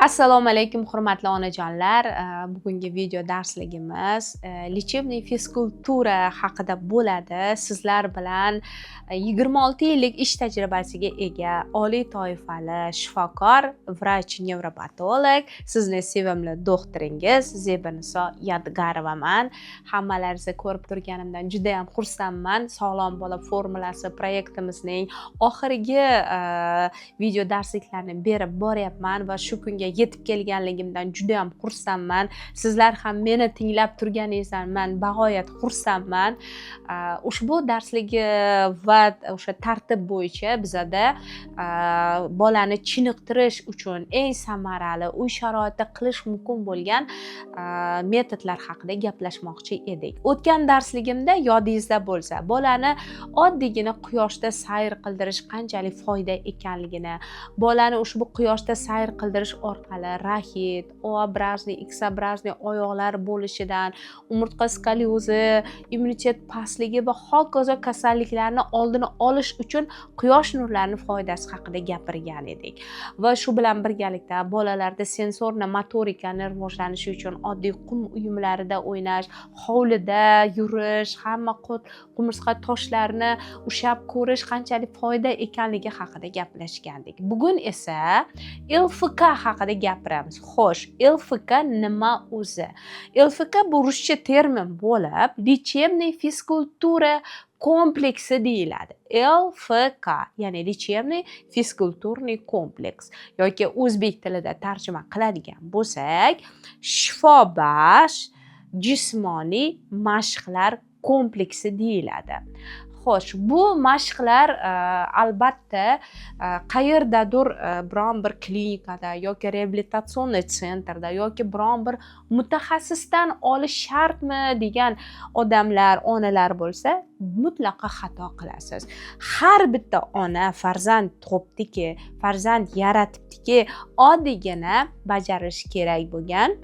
Assalomu alaykum, hurmatli onajonlar. Bugungi video darsligimiz лечебный физкультура haqida bo'ladi. Sizlar bilan 26 yillik ish tajribasiga ega oliy toifali shifokor, vrach nevropatolog, sizni sevimli doktoringiz Zebiniso Yadgarovaman. Hammalaringizni ko'rib turganimdan juda ham xursandman. Sog'lom bola formulasi proyektimizning oxirgi video darsliklarini berib boryapman va shu kunga yetib kelganligimdan juda ham xursandman. Sizlar ham meni tinglab turganingizdan man bag'oyat xursandman. Ushbu darsligi va o'sha tartib bo'yicha bizada bolani chiniqtirish uchun eng samarali uy sharoitida qilish mumkin bo'lgan metodlar haqida gaplashmoqchi edik. O'tgan darsligimda, yodingizda bo'lsa, bolani oddiygina quyoshda sayr qildirish qanchalik foyda ekanligini, bolani ushbu quyoshda sayr qildirish orqali raxit, О-образный, X-образный oyoqlar bo'lishidan, umurtqa skoliozi, immunitet pastligi va hokazo kasalliklarni oldini olish uchun quyosh nurlarini foydasi haqida gapirgan edik. Va shu bilan birgalikda bolalarda sensorно motorikani rivojlanishi uchun oddiy qum uyumlarida o'ynash, hovlida yurish, hamma qumursqa toshlarni ushlab ko'rish qanchalik foyda ekanligi haqida gaplashgandik. Bugun esa ЛФК haqida gapiramiz. Xo'sh, ЛФК nima o'zi? ЛФК bu ruscha termin bo'lib, лечебный физкультура kompleksi deyiladi. ЛФК, ya'ni лечебный физкультурный комплекс yoki o'zbek tilida tarjima qiladigan bo'lsak, shifobaxsh jismoniy mashqlar kompleksi deyiladi. Xo'sh, bu mashqlar albatta qayerdadir, biron bir klinikada yoki реабилитационный центр da yoki biron bir mutaxassisdan olish shartmi degan odamlar, onalar bo'lsa, mutlaqo xato qilasiz. Har bitta ona farzand tug'ibdiki, farzand yaratibdiki, oddiygina bajarish kerak bo'lgan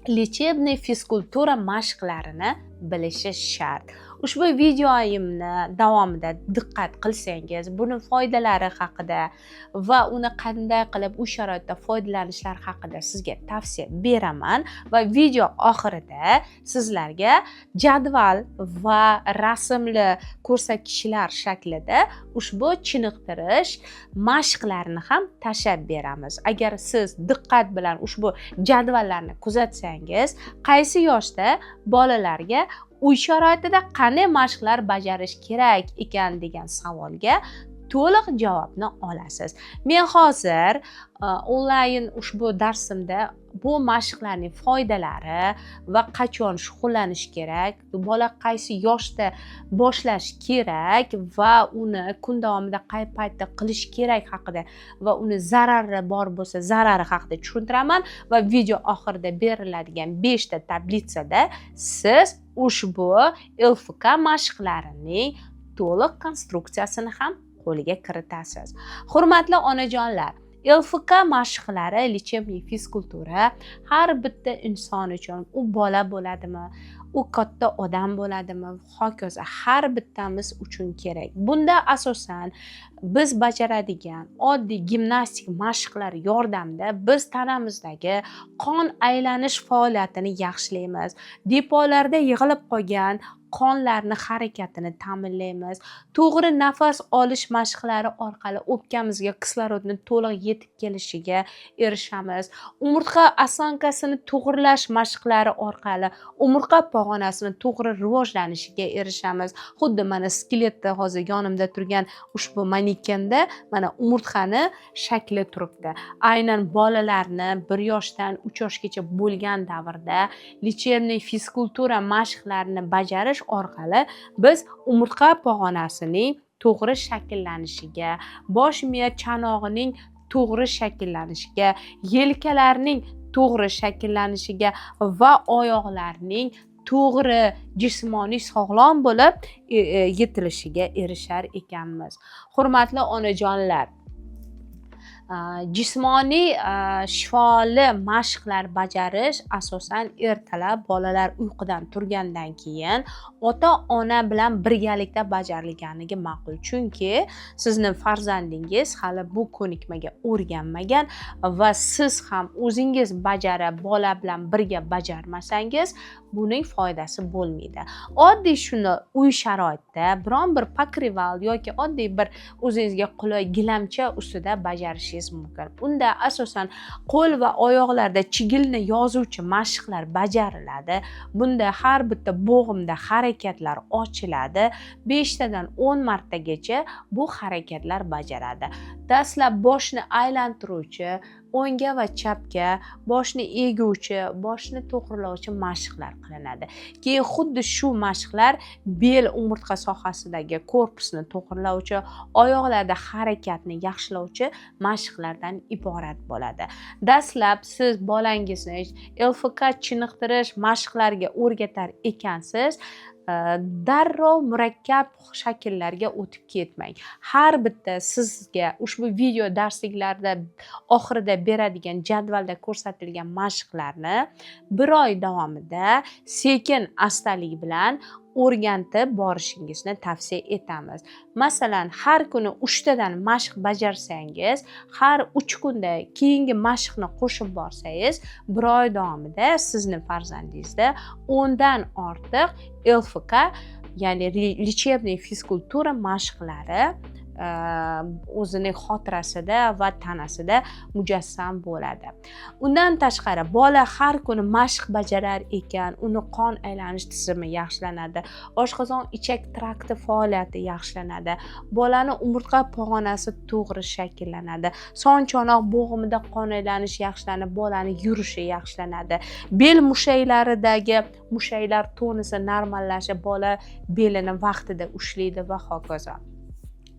лечебный физкультура mashqlarini bilishi shart. Ushbu videoyimni davomida diqqat qilsangiz, buni foydalari haqida va uni qanday qilib uy sharoitida foydalanishlar haqida sizga tavsiya beraman va video oxirida sizlarga jadval va rasmli ko'rsatkichlar shaklida ushbu chiniqtirish mashqlarini ham tashlab beramiz. Agar siz diqqat bilan ushbu jadvallarni kuzatsangiz, qaysi yoshda bolalarga uy sharoitida qanday mashqlar bajarish kerak ekan degan savolga to'liq javobni olasiz. Men hozir onlayn ushbu darsimda bu mashqlarning foydalari va qachon shug'ullanish kerak, bola qaysi yoshda boshlash kerak va uni kun davomida qay paytda qilish kerak haqida va uni zarari bor bo'lsa, zarari haqida tushuntiraman va video oxirida beriladigan beshta tablitsada siz ushbu ЛФК mashqlarining to'liq konstruksiyasini ham qo'lga kiritasiz. Hurmatli onajonlar, ЛФК mashqlari, лечебный физкультура har bitta inson uchun, u bola bo'ladimi, u katta odam bo'ladimi, hokazo, har bittamiz uchun kerak. Bunda asosan biz bajaradigan oddiy gimnastik mashqlar yordamida biz tanamizdagi qon aylanish faoliyatini yaxshilaymiz, depolarda yig'ilib qolgan qonlarni harakatini ta'minlaymiz, to'g'ri nafas olish mashqlari orqali o'pkamizga kislorodni to'liq yetib kelishiga erishamiz, umurtqa осанка sini to'g'irlash mashqlari orqali umurtqa pog'onasini to'g'ri rivojlanishiga erishamiz. Xuddi mana skeletda, hozir yonimda turgan ushbu manekenda mana umurtqani shakli turibdi. Aynan bolalarni 1 yoshdan 3 yoshgacha bo'lgan davrda лечебный физкультура mashqlarini bajarish orqali biz umurtqa pog'onasining to'g'ri shakllanishiga, bosh miya chanog'ining to'g'ri shakllanishiga, yelkalarning to'g'ri shakllanishiga va oyoqlarning to'g'ri jismoniy sog'lom bo'lib yetilishiga erishar ekanmiz. Hurmatli onajonlar, Jismoniy shifoli mashqlar bajarish asosan ertalab, bolalar uyqudan turgandan keyin ota ona bilan birgalikda bajarilganligi ma'qul, chunki sizni farzandingiz hali bu ko'nikmaga o'rganmagan va siz ham o'zingiz bajarib, bola bilan birga bajarmasangiz, buning foydasi bo'lmaydi. Oddiy shuni uy sharoitida biron bir покрывал yoki oddiy bir o'zingizga qulay gilamcha ustida bajarishingiz mumkin. Unda asosan qo'l va oyoqlarda chigilni yozuvchi mashqlar bajariladi. Bunda har bitta bo'g'imda harakatlar ochiladi, 5 tadan 10 martagacha bu harakatlar bajaradi. Dastlab boshni aylantiruvchi, o'ngga va chapga boshni eguvchi, boshni to'g'rilovchi mashqlar qilinadi. Keyin xuddi shu mashqlar bel, umurtqa sohasidagi korpusni to'g'rilovchi, oyoqlarda harakatni yaxshilovchi mashqlardan iborat bo'ladi. Dastlab siz bolangizni ЛФК chiniqtirish mashqlariga o'rgatar ekansiz, darrov murakkab shakllarga o'tib ketmang. Har bitta sizga ushbu video darsliklarda oxirida beradigan jadvalda ko'rsatilgan mashqlarni bir oy davomida sekin astalik bilan o'rgantib borishingizni tavsiya etamiz. Masalan, har kuni uchtadan mashq bajarsangiz, har 3 kunda keyingi mashqni qo'shib borsangiz, bir oy davomida sizni farzandingizda 10 dan ortiq ЛФК, ya'ni лечебный физкультура mashqlari o'zining xotirasida va tanasida mujassam bo'ladi. Undan tashqari, bola har kuni mashq bajarar ekan, uni qon aylanish tizimi yaxshilanadi, oshqozon ichak trakti faoliyati yaxshilanadi, bolani umurtqa pog'onasi to'g'ri shakllanadi, son chonoq bo'g'imida qon aylanish yaxshilanib, bolani yurishi yaxshilanadi, bel mushaklaridagi mushaklar tonusi normallashib, bola belini vaqtida ushlaydi va hokazo.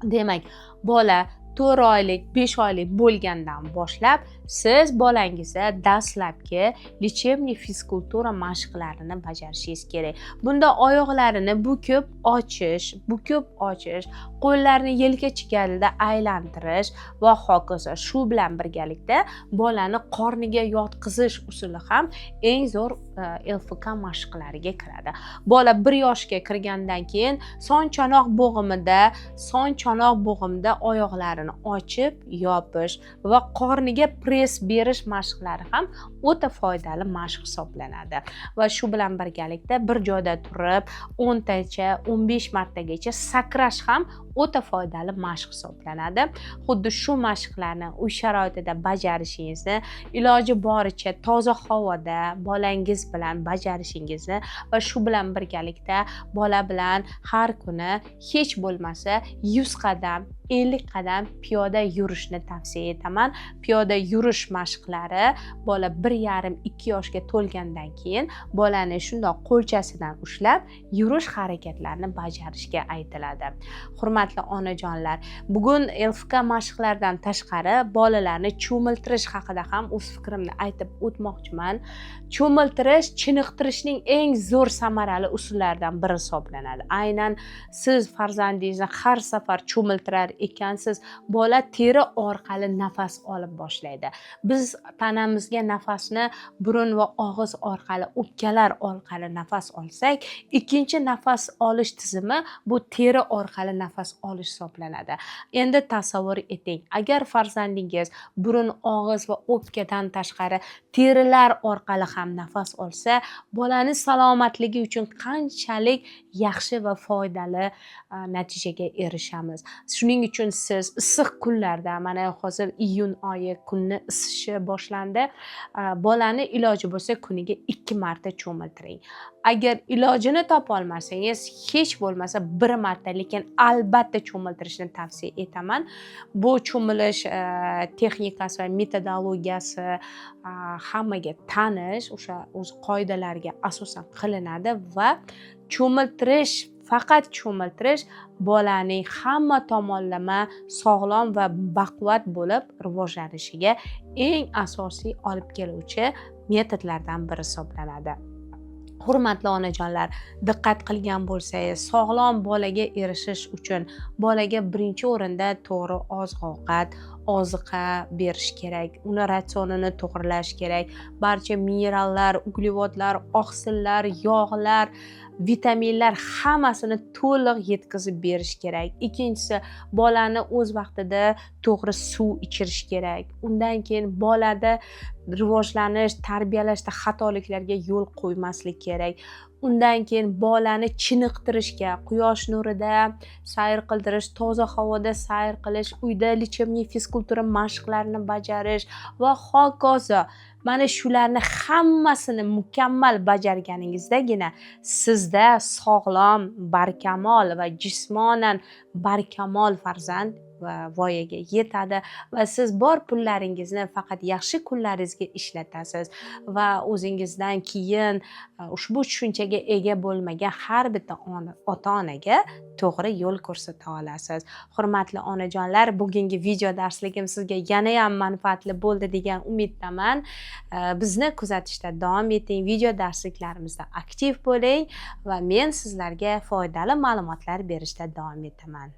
Demak, bola 4 oylik, 5 oylik bo'lgandan boshlab siz bolangizga dastlabki лечебный физкультура mashqlarini bajarishingiz kerak. Bunda oyoqlarini bukib ochish, bukib ochish, qo'llarni yelka chigalida aylantirish va hokazo. Shu bilan birgalikda bolani qorniga yotqizish usuli ham eng zo'r ЛФК mashqlariga kiradi. Bola 1 yoshga kirgandan keyin son chonoq bo'g'imida oyoqlarini ochib yopish va qorniga press berish mashqlari ham o'ta foydali mashq hisoblanadi. Va shu bilan birgalikda bir joyda turib 10 tacha, 15 martagacha sakrash ham o'ta foydali mashq hisoblanadi. Xuddi shu mashqlarni uy sharoitida bajarishingizni, iloji boricha toza havoda bolangiz bilan bajarishingizni va shu bilan birgalikda bola bilan har kuni hech bo'lmasa 100 qadam, 50 qadam piyoda yurishni tavsiya etaman. Piyoda yurish mashqlari bola 1,5-2 yoshga to'lgandan keyin bolani shundoq qo'lchasidan ushlab yurish harakatlarini bajarishga aytiladi. Hurmatli onajonlar, bugun ЛФК mashqlaridan tashqari bolalarni cho'miltirish haqida ham o'z fikrimni aytib o'tmoqchiman. Cho'miltirish chiniqtirishning eng zo'r, samarali usullaridan biri hisoblanadi. Aynan siz farzandingizni har safar cho'miltirar ekansiz, bola teri orqali nafas olib boshlaydi. Biz tanamizga nafasni burun va og'iz orqali, o'pkalar orqali nafas olsak, ikkinchi nafas olish tizimi bu teri orqali nafas olish hisoblanadi. Endi tasavvur eting, agar farzandingiz burun, og'iz va o'pkadan tashqari terilar orqali ham nafas olsa, bolani salomatligi uchun qanchalik yaxshi va foydali natijaga erishamiz. Shuning uchun siz issiq kunlarda, mana hozir iyun oyi, kunni isishi boshlandi, bolani iloji bo'lsa kuniga ikki marta cho'miltiring. Agar ilojini topolmasangiz, hech bo'lmasa bir marta, lekin albatta cho'miltirishni tavsiya etaman. Bu cho'milish texnikasi va metodologiyasi hammaga tanish, o'sha o'z qoidalariga asosan qilinadi va cho'miltirish, faqat cho'miltirish bolaning hamma tomonlama sog'lom va baquvvat bo'lib rivojlanishiga eng asosiy olib keluvchi metodlardan biri hisoblanadi. Hurmatli onajonlar, diqqat qilgan bo'lsangiz, sog'lom bolaga erishish uchun bolaga birinchi o'rinda to'g'ri oziq ovqat Oziqa berish kerak, uni ratsionini to'g'irlash kerak. Barcha minerallar, uglevodlar, oqsillar, yog'lar, vitaminlar, hammasini to'liq yetkazib berish kerak. Ikkinchisi, bolani o'z vaqtida to'g'ri suv ichirish kerak. Undan keyin bolada rivojlanish, tarbiyalashda xatoliklarga yo'l qo'ymaslik kerak. Undan keyin bolani chiniqtirishga, quyosh nurida sayr qildirish, toza havoda sayr qilish, uyda лечебный физкультура mashqlarini bajarish va hokazo. Mana shularni hammasini mukammal bajarganingizdagina sizda sog'lom, barkamol va jismonan barkamol farzand va voyaga yetadi va siz bor pullaringizni faqat yaxshi kunlaringizga ishlatasiz va o'zingizdan keyin ushbu tushunchaga ega bo'lmagan har bitta ota onaga to'g'ri yo'l ko'rsata olasiz. Hurmatli onajonlar, bugungi video darsligim sizga yanayam manfaatli bo'ldi degan umiddaman. Bizni kuzatishda davom eting, video darsliklarimizda aktiv bo'ling va men sizlarga foydali ma'lumotlar berishda davom etaman.